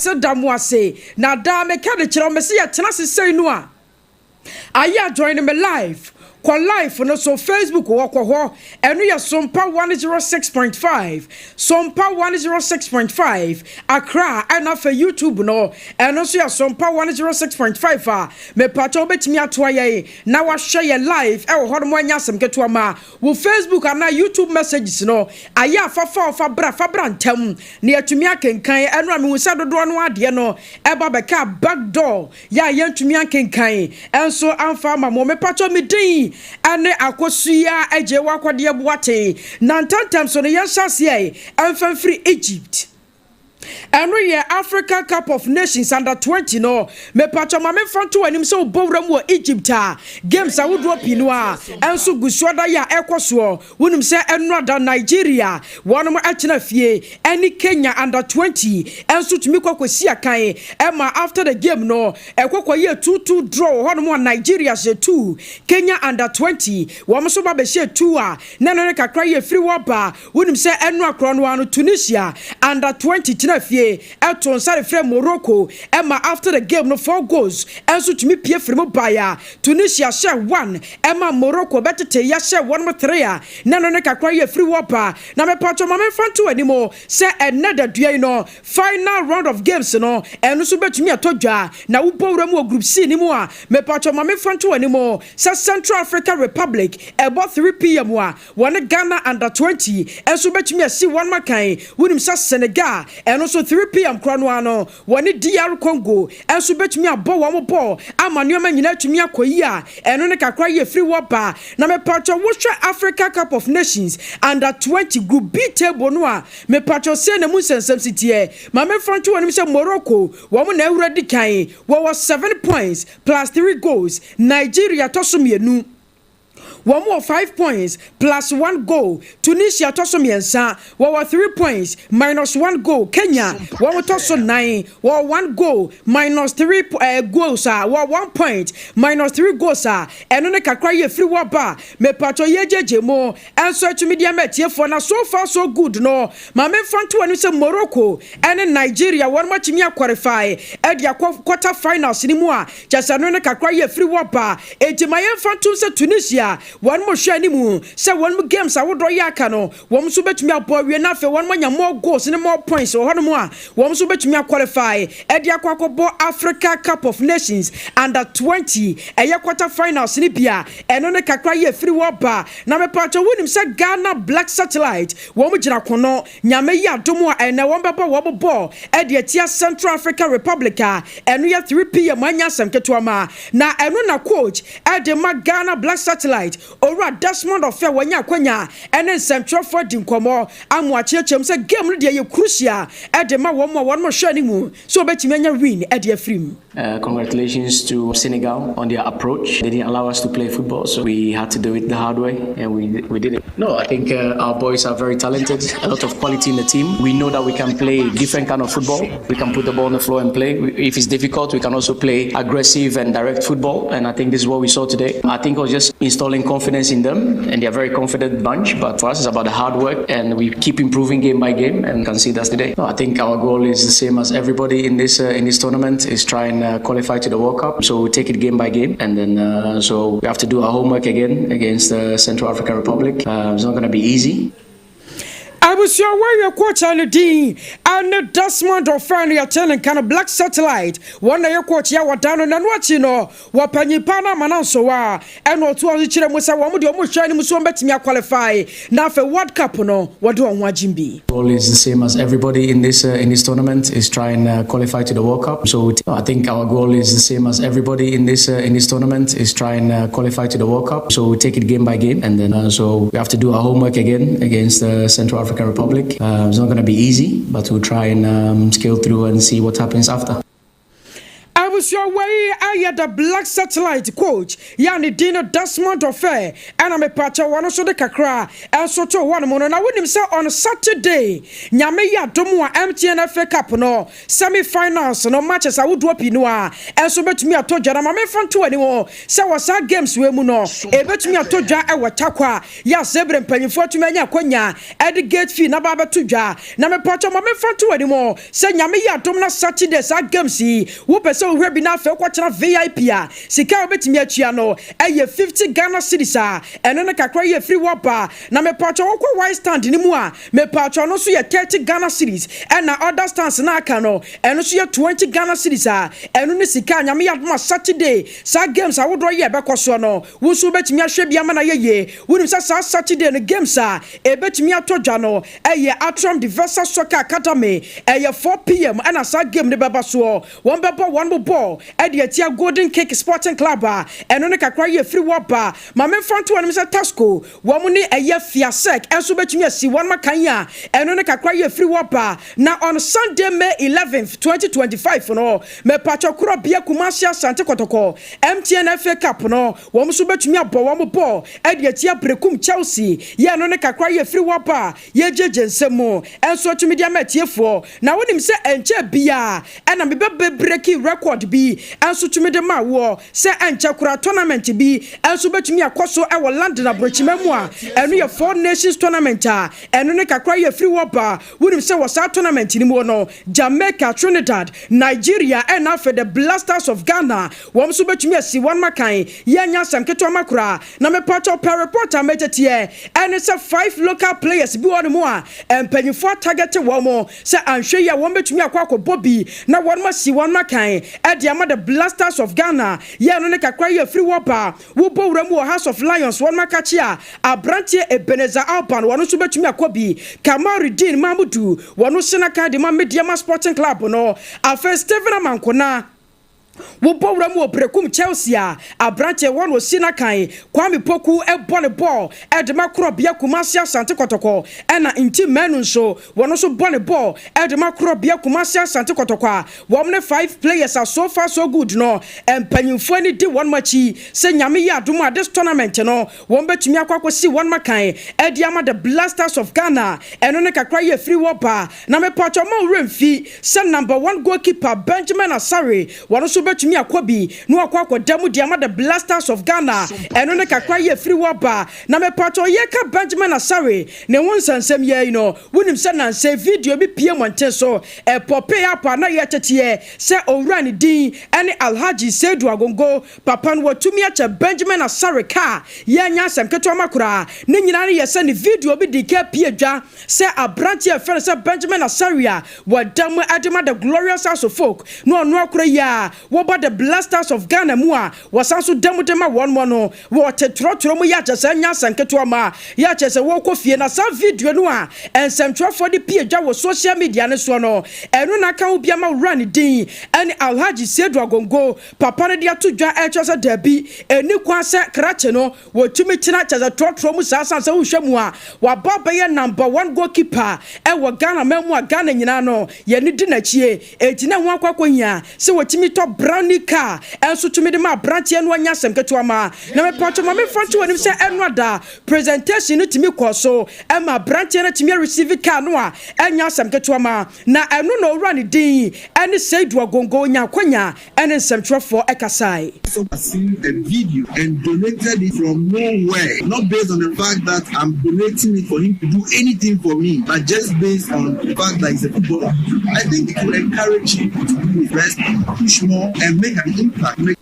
Ase da mo ase na daa meka de kyerɛ wo mese yɛtena ase sei no a ayɛ a join me live kɔ live no so Facebook hɔ kɔ hɔ ɛno yɛ Sompa 106.5 Sompa 106.5 Accra ɛna afei YouTube no ɛno nso yɛ Sompa 106.5 a mepakyɛ wobɛtumi atoa yɛn na wahwɛ yɛ live ɛwɔ hɔ nom anya asɛm ketewa ma Wo Facebook anaa YouTube messages no ayɛ a fa fa fa bra fa bra ntɛm na yɛatumi akenkan. Ɛno a mehu sɛ dodoɔ no ara deɛ no ɛba bɛkaa back door yɛ a yɛntumi ankenkan nso amfa ama mo. Mepakyɛw me din ne Akosua Agyei Wakɔdeɛ Boateng. Na ntɛntɛm so no yɛnhyɛ aseɛ mfa mfiri Egypt. Ɛno yɛ Africa Cup of Nations Under 20 no. Mepakyɛw ma memfa nto w'anim sɛ wobɔ wura mu wɔ Egypt a, games ahodoɔ pii no ara nso gu so ada yɛ a ɛrekɔ soɔ. Wonim sɛ ɛno ada Nigeria wɔnom tena fie ɛne Kenya Under 20 nso tumi kɔ kɔsi akan ma after the game no ɛkɔ kɔyɛɛ 2-2 draw wɔ hɔnom a Nigeria hyɛ 2, Kenya Under 20 wɔn nso ba bɛhyɛɛ 2 a na ɛno ne kakra yɛ firi hɔ ba. Wonim sɛ ɛno akorɔ no ara no Tunisia under 20 tena fie too nsa de frɛɛ Morocco ma after the game no 4 goals nso tumi pue firi mu baeɛ a Tunisia hyɛɛ 1 ma Morocco bɛtetee yɛ hyɛɛ wɔnom 3 a na ɛno ne kakra yi afiri hɔ ba. Na mepakyɛw ma memfa nto w'anim sɛ ɛnnɛ dadua yi no final round of games no ɛno nso bɛtumi atɔ dwa na wobɔ wura mu wɔ group C no mu a mepakyɛw ma memfa nto w'anim sɛ Central Africa Republic ɛbɔ 3 pm a wɔne Ghana Under 20 nso bɛtumi asi wɔn akan. Wonim sɛ Senegal, ɛno nso 3 pm korɔ no ara no, wɔne DR Congo nso bɛtumi abɔ wɔn bɔɔl ama nneɛma nyinaa atumi akɔ yie a ɛno ne kakra yie firi hɔ ba. Na mepatwɔ wohwɛ Africa Cup of Nations Under 20 Group B table no a, mepatwɔ sei na mu nsɛnsɛm si teɛ. Ma memfa nto w'anim sɛ Morocco, wɔn na awura di kan, wɔwɔ 7 points plus 3 goals. Nigeria tɔ so mmienu, wɔn wɔ 5 points plus one goal. Tunisia tɔ so mmiɛnsa, wɔwɔ 3 points minus one goal. Kenya wɔn tɔ so nan, wɔwɔ one goal minus three goals a wɔwɔ 1 point minus three goals a ɛno ne kakra yɛ firi wɔ ba. Mepatɔ yɛ gyegye mu ɛnso atumi deɛ ma atiefoɔ na so far so good no maame nfa nto wɔn sɛ Morocco ɛne Nigeria wɔn atumi aqualify ɛde akɔ quarter finals ne mu a kyɛ sɛ no ne kakra yɛ firi wɔ ba. Eti ma yɛmfa ntom sɛ Tunisia wɔn mo hwɛ anim sɛ wɔn mo games ahodoɔ yɛ aka no wɔn nso bɛtumi abɔ awie na afei wɔn mo anya more goals ne more points wɔ hɔnom a wɔn nso bɛtumi aqualify ɛde akɔ akɔbɔ Africa Cup of Nations Under 20 ɛyɛ quarter finals ne bia ɛno ne kakra yɛ firi wɔ ba. Na mepatwa wonim sɛ Ghana Black Satellite wɔn gyina kono. Nyame yi adom a ɛnɛ wɔn bɛbɔ wɔn bɔɔl ɛde atia Central Africa Republic a ɛno yɛ 3 pm. Anya asɛm ketewa ma na ɛno na coach ɛde ma Ghana Black Satellite, Owura Desmond Ɔfɛ, wɔnya akwanya ɛne nsɛmtwerɛfoɔ di nkɔmmɔ amu akyerɛkyerɛm sɛ game no deɛ yɛ crucial ɛde ma wɔn a wɔn hwɛ ne mu sɛ wɔbɛtumi anya win ɛde afiri mu. Congratulations to Senegal on their approach. They didn't allow us to play football, so we had to do it the hard way, and we did it. No, I think our boys are very talented, a lot of quality in the team. We know that we can play different kind of football. We can put the ball on the floor and play. If it's difficult, we can also play aggressive and direct football, and I think this is what we saw today. I think it was just installing confidence in them, and they are very confident bunch. But for us, it's about the hard work, and we keep improving game by game, and can see that's today. No, I think our goal is the same as everybody in this tournament: is try and qualify to the World Cup. So we take it game by game, and then so we have to do our homework again against the Central African Republic. It's not going to be easy. Abusua, wɔyɛ coach no din ɛne Desmond Ɔfɛn no yɛte ne nka no Black Satellite wɔn na yɛ coach yɛ wɔda no nano akyi no wɔpanyin pa no ama no nso a ɛna ɔto ɔso kyerɛ mu sɛ wɔn deɛ wɔn hwɛ anim so wɔn bɛtumi aqualify na afei World Cup no wɔde wɔn ho agyim bi. Goal is the same as everybody in this tournament: is try and qualify to the World Cup. So I think our goal is the same as everybody in this tournament: is try and qualify to the World Cup. So we take it game by game, and then so we have to do our homework again against the Central African Republic. It's not going to be easy, but we'll try and scale through and see what happens after. Abusua. Abusua, wei ɛyɛ The Black Satellite coach yɛ a ne din no Desmond Ɔfɛ, ɛna mepakyɛ wɔn nso de kakra ɛnso to hɔ nom no. Na wonim sɛ on Saturday, Nyame yɛ adom a, MTN FA Cup no semi finals no matches ahodoɔ pii no a ɛnso bɛtumi atɔ dwa. Na ma memfa nto anim sɛ wɔ saa games wei mu no, ɛbɛtumi atɔ dwa ɛwɔ Tarkwa yɛ asɛbere mpanyinfoɔ atumi anya akɔnya ɛde gate fee na ba abɛto dwa. Na mepakyɛ ma memfa nto anim sɛ Nyame yɛ adom na Saturday saa games yi wopɛ sɛ wohwɛ bi na afei wokɔtena VIP a, sika a wobɛtumi atua no ɛyɛ 50 Ghana cedis a ɛno ne kakra yɛ firi wɔ ba. Na mepakyɛ wokɔ white stand no mu a, mepakyɛ no nso yɛ 30 Ghana cedis, ɛna other stands na aka no, ɛno nso yɛ 20 Ghana cedis a ɛno ne sika a Nyame yɛ adom a Saturday saa games ahodoɔ yɛ ɛbɛkɔ soɔ no, wo nso wobɛtumi ahwɛ bi ama no ayɛ yie. Wonim sɛ saa Saturday no, games a ɛbɛtumi atɔ dwa no ɛyɛ Attram De Visser Soccer Academy, ɛyɛ 4 p.m. ɛna saa game no bɛba soɔ. Wɔn bɛbɔ wɔn mo bɔɔl ɛde atia Golden Kick Sporting Club a ɛno ne kakra yɛ firi wɔ ba. Maame nfa nto wɔn sɛ Tasco wɔn ne ɛyɛ Fiasec ɛnso bɛtumi asi wɔn makan a ɛno ne kakra yɛ firi wɔ ba. Na on Sunday, May 11th, 2025 no, mɛpatwɛ korɔ bea Kumasi Asante Kɔtɔkɔ, MTN FA Cup no, wɔn nso bɛtumi abɔ wɔn bɔɔl ɛde atia Brekum Chelsea yɛ no ne kakra yɛ firi wɔ ba. Yɛgyegye nsɛm mu ɛnso atumi de ama atiefoɔ. Na wonim sɛ ɛnkyɛ bia ɛna mebɛbɛ break record bi ɛnso tumi de ma woɔ sɛ ɛnkyɛ kora tournament bi ɛnso bɛtumi akɔ so ɛwɔ London aborɔkyima mu a ɛno yɛ Four Nations Tournament a ɛno ne kakra yɛ firi wɔ ba. Wonim sɛ wɔ saa tournament no mu no, Jamaica, Trinidad, Nigeria ɛna afei the Black Stars of Ghana, wɔn nso bɛtumi asi wɔn makan. Yɛnya asɛm ketewa ma koraa. Na mepatɔ pɛ report a mɛtɛteɛ ɛne sɛ five local players bi wɔ no mu a mpanyinfoɔ atarget wɔn mo sɛ anhwɛ yi a wɔn bɛtumi akɔ akɔbɔ bi na wɔn asi wɔn makan ɛde ama the Black Stars of Ghana. Yɛn no ne kakra yɛ firi wɔ ba. Wobɔ wura mu wɔ House of Lions, wɔn makakye a aberanteɛ Ebenezer Alban, wɔn nso bɛtumi akɔ bi. Kamarudin Mamudu, wɔn sena de ma Medeama Sporting Club no. Afei Stephen Amankona, wobɔ wura mu wɔ Brekum Chelsea a, aberanteɛ wɔn osi n'akan. Kwame Poku ɛbɔ ne bɔɔl ɛde ma korɔbea Kumasi Asante Kɔtɔkɔ, ɛna Nti Mɛnu nso, wɔn nso bɔ ne bɔɔl ɛde ma korɔbea Kumasi Asante Kɔtɔkɔ a wɔn ne five players a so far so good no, mpanyinfoɔ ani di wɔn akyi sɛ Nyame yɛ adum a, this tournament no wɔn bɛtumi akɔ akɔsi wɔn makan ɛde ama the Black Stars of Ghana. Ɛno ne kakra yɛ firi wɔ ba. Na mepatwa ɔma wura mfi sɛ number one goalkeeper Benjamin Asare, wɔn nso bɛtumi akɔ bi na wakɔ akɔda mu de ama the Black Stars of Ghana. Ɛno ne kakra yɛ firi wɔ ba. Na mepatwa yɛka Benjamin Asare ne ho nsɛnsɛm yɛ yi no, wonim sɛ nansɛ video bi pie mmɔnten so ɛpop up a na yɛteteɛ sɛ owura ne din ɛne Alhaji Seidu Agongo papa no watumi akyɛ Benjamin Asare kaa. Yɛnya asɛm ketewa ma koraa. Ne nyinaa no yɛ sɛ ne video bi di ka pie dwa sɛ aberanteɛ a ɛfrɛ no sɛ Benjamin Asare a wɔda mu ɛde ma the Glorious House of Folk na ɔno akora yi a wɔbɔ the Black Stars of Ghana mu a wɔsan so da mu de ma wɔn mo no, wɔte torɔtorɔ mu yɛ akyɛ sɛ nya asɛm ketewa ma yɛ akyɛ sɛ wɔrekɔ fie. Na saa video no a nsɛmtwerɛfoɔ de pie dwa wɔ social media no soɔ no, ɛno na aka wo bi ama wura ne din ɛne Alhaji Seidu Agongo papa no de ato dwa ɛkyerɛ sɛ daabi, ɛni kwan sɛ krakye no wɔtumi tena kyɛ sɛ torɔtorɔ mu saa, san sɛ wohwɛ mu a waba bɛyɛ number one goalkeeper ɛwɔ Ghana man mu a Ghana nyinaa no yɛne di n'akyie, enti na ho akɔ akɔhia sɛ wɔtumi tɔ brand new car ɛnso tumi de ma aberanteɛ no anya asɛm ketewa ma. Na mepatwo ma memfa nto w'anim sɛ ɛno ada presentation no tumi kɔ so ɛma aberanteɛ no tumi receive car no a ɛnya asɛm ketewa ma. Na ɛno na owura ne din ɛne Seidu Agongo nya akwanya ɛne nsɛmtwerɛfoɔ ɛkasae. Seen the video and donated it from nowhere, not based on the fact that I'm donating it for him to do anything for me, but just based on the fact that he's a footballer. I think it will encourage him to do his best, push more, and make an impact. Make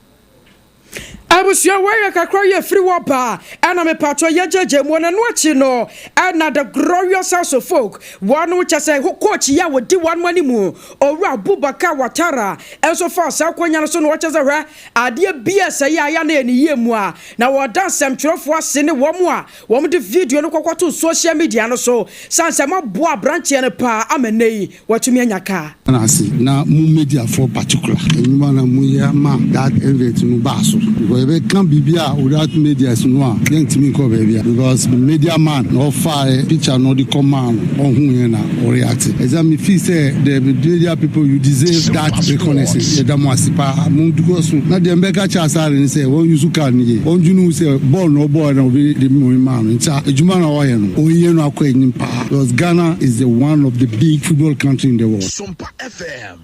Abusua, wɔyɛ kakra yɛ firi wɔ ba. Ɛna mepatɔ yɛgyegye mu no no akyi no, ɛna the Glorious House of Folk wɔn kyɛ sɛ coach yi a wɔdi wɔn anim, Owura Abubakar Watara, ɛnso fa saa akɔnya no so na wɔkyɛ sɛ hwɛ adeɛ bi a sɛ yɛ ayɛ na ɛne yie mu a, na wɔda nsɛmtwerɛfoɔ ase ne wɔn a wɔn de video no kɔkɔto social media no so san sɛ maboa aberanteɛ no paa ama nnɛ yi wɔatumi anya kaa. Na ase na mu mediafoɔ particular, enyuma na mu yɛ ama that event no baa so because Yɛbɛka biribi a without media no a, yɛntumi nkɔ baabi a, because media man na ɔfa picture na ɔde kɔmaa no, ɔhu yɛn na ɔreact. Ɛsɛ me feel sɛ the media people, you deserve that recognition. Yɛda mo ase paa, mo dukɔ so. Na deɛ mbɛka kyɛ Asare ne sɛ wɔn use card no yie, wɔn dwene sɛ bɔɔl na ɔbɔɔl na obi de mo maa no, nti adwuma na ɔyɛ no, ɔyɛ no akɔ anim paa, because Ghana is the one of the big football country in the world. Sompa FM.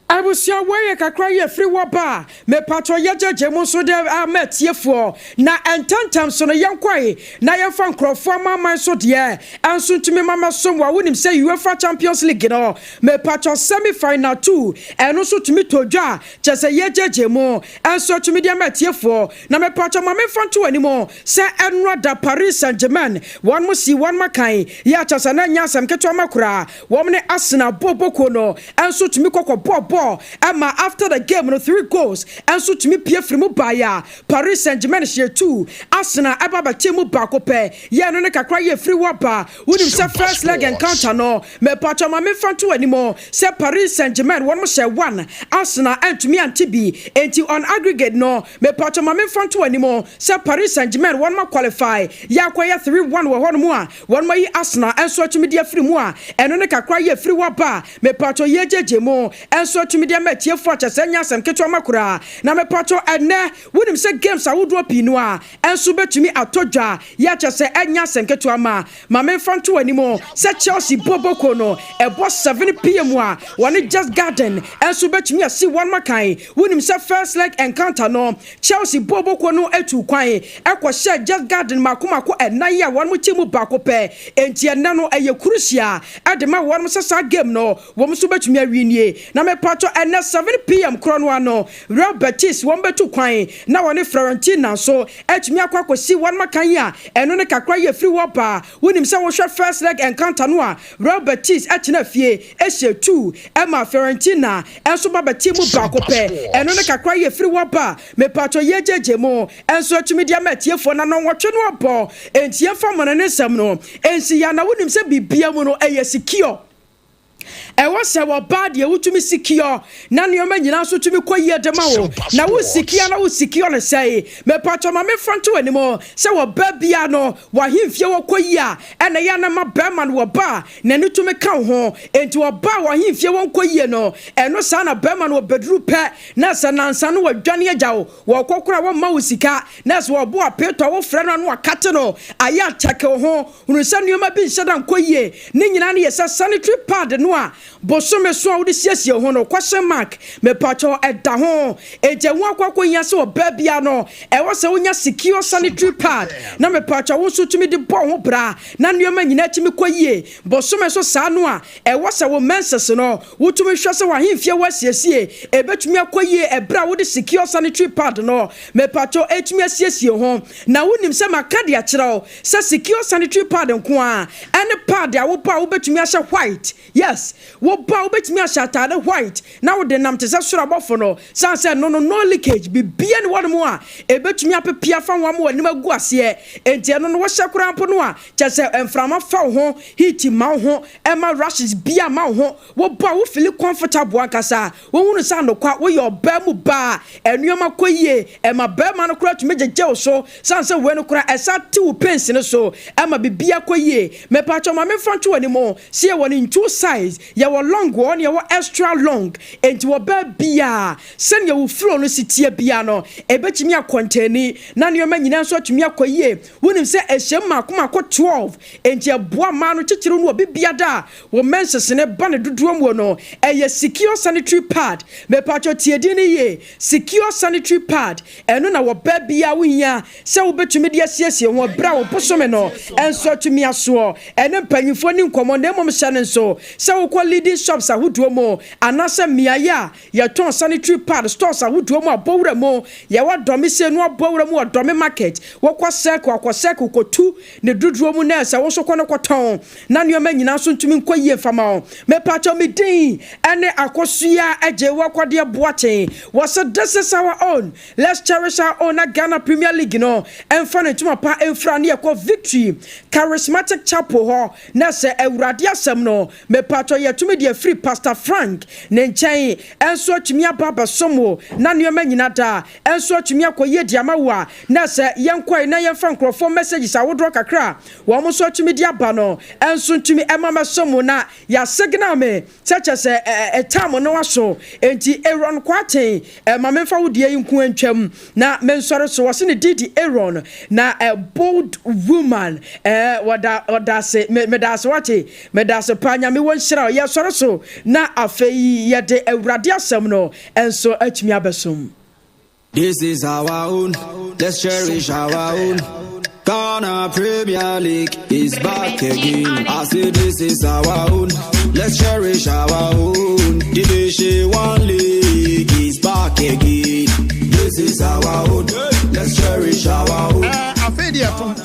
Abusua, wɔyɛ kakra yɛ firi wɔ ba a mepatɔ yɛgyegye mu nso de ama atiefoɔ na ntɛntɛm so no, yɛnkɔe na yɛmfa nkurɔfoɔ amaaman so deɛ ɛnso ntumi ma mɛsom wɔ. Wonim sɛ UEFA Champions League no, mepatɔ semi final two ɛno nso tumi tɔ dwa a kyɛ sɛ yɛgyegye mu ɛnso atumi de ama atiefoɔ. Na mepatɔ ma memfa nto anim sɛ ɛnora da, Paris Saint Germain wɔn mo si wɔn makan yɛ akyɛ sɛ na nyɛ asɛm ketewa ma koraa. Wɔn ne Arsenal bɔbɔkuo no ɛnso tumi kɔkɔ bɔɔ bɔɔ ɛma after the game no, three goals ɛnso tumi pie firi mu baeɛ a Paris Saint Germain hyɛ two, Arsenal ɛba bɛkye mu baako pɛ. Yɛn no ne kakra yɛ firi wɔ ba. Wonim sɛ first leg encounter no, mepatwa ma memfa nto anim sɛ Paris Saint Germain wɔn hyɛ one, Arsenal ɛntumi ante bi. Enti on aggregate no, mepatwa ma memfa nto anim sɛ Paris Saint Germain wɔn ma qualify yɛ akɔyɛ 3-1 wɔ hɔnom a wɔn ayi Arsenal ɛnso atumi de afiri mu a ɛno ne kakra yɛ firi wɔ ba. Mepatwa yɛ gyegye mu ɛnso atumi de ama atiefoɔ akyɛ sɛ nyɛ asɛm ketewa ma koraa. Na mepatwa ɛnɛ, wonim sɛ games ahodoɔ pii no a ɛnso bɛtumi atɔ dwa yɛ akyɛ sɛ ɛnyɛ asɛm ketewa ma. Ma memfa nto anim sɛ Chelsea boboko no ɛbɔ 7 p.m. a wɔne Djurgården ɛnso bɛtumi asi wɔn makan. Wonim sɛ first leg encounter no, Chelsea boboko no atu kwan ɛkɔhyɛ Djurgården mako mako ɛnan yi a wɔn mo kyi mu baako pɛ. Enti ɛnɛ no ɛyɛ crucial ɛde ma wɔn sɛ saa game no wɔn nso bɛtumi awie nie. Na mepatɔ ɛnɛ 7 p.m. korɔ no ano, Real Betis wɔn bɛtu kwan na wɔne Fiorentina nso atumi akɔ akɔsi wɔn makan yi a ɛno ne kakra yɛ firi wɔ baa. Wonim sɛ wohwɛ first leg encounter no a, Real Betis ɛtena fie ɛhyɛ two ɛma Fiorentina ɛnso ba bɛti mu baako pɛ. Ɛno ne kakra yɛ firi wɔ ba. Mepatɔ yɛgyegye mu ɛnso atumi de ama atiefoɔ na nɔnwɔtwe no abɔ. Enti yɛmfa mɔno ne nsɛm no ɛnsi yɛ na wonim sɛ biribia mu no ɛyɛ secure. Ɛwɔ sɛ wɔbaa deɛ wotumi secure na nneɛma nyinaa nso tumi kɔ yie de ma wo. Na wo secure na wo secure no sɛe, mepatɔ ma memfa nto anim sɛ wɔba bia no wahemfie wɔkɔ yie a, ɛna yɛ anama bɛrima no wɔba a n'ani tumi ka wo ho. Enti wɔba a wahemfie wɔnkɔ yie no, ɛno saa na bɛrima no wɔbɛduru pɛ na sɛ nansa no wɔdwane agya wo, wɔkɔ kora wɔmma wo sika na sɛ wɔbo apeetɔ wofrɛ no ano akate no ayɛ akyɛke wo ho hunu sɛ nneɛma bi nhyɛ da nkɔ yie. Ne nyinaa no yɛ sɛ sanitary pad no a bosome so a wode siesie ho no, question mark mepatwɛ ɛda ho. Enti ɛho akɔ akɔhia sɛ ɔbaa bia no ɛwɔ sɛ wonya secure sanitary pad na mepatwɛ wo nso tumi de bɔ ho bra na nneɛma nyinaa tumi kɔ yie bosome so saa no a ɛwɔ sɛ wo menses no wotumi hwɛ sɛ wahemfie woasiesie ɛbɛtumi akɔ yie ɛberɛ a wode secure sanitary pad no mepatwɛ ɛtumi asiesie ho. Na wonim sɛ maka de akyerɛ wo sɛ secure sanitary pad nko a ɛne pad a wobɔ a wobɛtumi ahyɛ white. Yes, wobɔ a wobɛtumi ahyɛ atade white na wode nam te sɛ soro abɔfo no san sɛ no leakage bibia ne wɔnom a ɛbɛtumi apepia fa ho ama w'anim agu aseɛ. Enti ɛno no wɔhyɛ koraa mpo no a kyɛ sɛ mframa fa wo ho, heat ma wo ho, ɛma rashes bia ma wo ho. Wobɔ a wofeel comfortable ankasa, wohunu sɛ anokwa woyɛ ɔbaa mu baa, ɛnneɛma kɔ yie. Ɛma bɛrima no koraa tumi gyegye wo so san sɛ wei no koraa ɛsa te wo pains no so, ɛma bibia kɔ yie. Mepatwɛ ma memfa nto w'anim sɛ yɛwɔ no in two size: yɛwɔ long wɔ ne yɛwɔ extra long. Enti wɔbaa biaa sɛnea wo flow no si tie bia no, ɛbɛtumi akɔntɛni na nneɛma nyinaa nso atumi akɔ yie. Wonim sɛ ɛhyɛm mako mako 12, enti ɛboa mmaa no titiriw no obi bia da a wɔ menses ne ba ne dodoɔ mu no. Ɛyɛ secure sanitary pad. Mepatwɛ tie din no yie: secure sanitary pad. Ɛno na wɔbaa bia wohia sɛ wobɛtumi de asiesie ho berɛ a wo bosome no ɛnso atumi asoɔ. Ɛne mpanyimfoɔ ne nkɔmmɔ na mmom hyɛ no nso sɛ wokɔ leading shops ahodoɔ mu anaasɛ mmeaeɛ a yɛtɔn sanitary pad stores ahodoɔ mu abɔwura mu. Yɛwɔ Dɔme se no abɔwura mu wɔ Dɔme market. Wɔkɔ Circle akɔ Circle kɔtu ne dodoɔ mu na ɛsɛ wo nso kɔ no kɔtɔn na nneɛma nyinaa nso ntumi nkɔ yie mfama wo. Mepatwɛ me din ɛne Akosua Agye Wɔkɔdeɛ Boakyen. Wɔsɛ this is our own, let's cherish our own. Na Ghana Premier League no ɛmfa ne ntoma pa ɛmfira ne yɛkɔ Victory Charismatic Chapel hɔ na sɛ Awurade asɛm no mepatwɛ yɛtumi. Yɛtumi de afiri Pastor Frank ne nkyɛn ɛnso atumi aba abɛsom wo na nneɛma nyina daa ɛnso atumi akɔ yie de ama wo a, na sɛ yɛnkɔe na yɛmfa nkurɔfoɔ messages ahodoɔ kakra a wɔn nso atumi de aba no ɛnso ntumi ɛma mɛsom wo, na yɛasegna me sɛ kyɛ sɛ ɛtam no aso. Enti Aaron Kwaten, ɛma memfa wo deɛ yi nko antwam na mensɔre so. Wɔse ne didi Aaron na bold woman, wɔda ɔda ase. Meda ase, wate, meda ase paa. Nyame wɔ nhyira. Yɛsɔre so na afei yɛde Awurade asɛm no ɛnso atumi abɛsom. This is our own, let's cherish our own. Ghana Premier League is back again. I say this is our own, let's cherish our own. Division One League is back again. This is our own, let's cherish our own. Afei deɛ.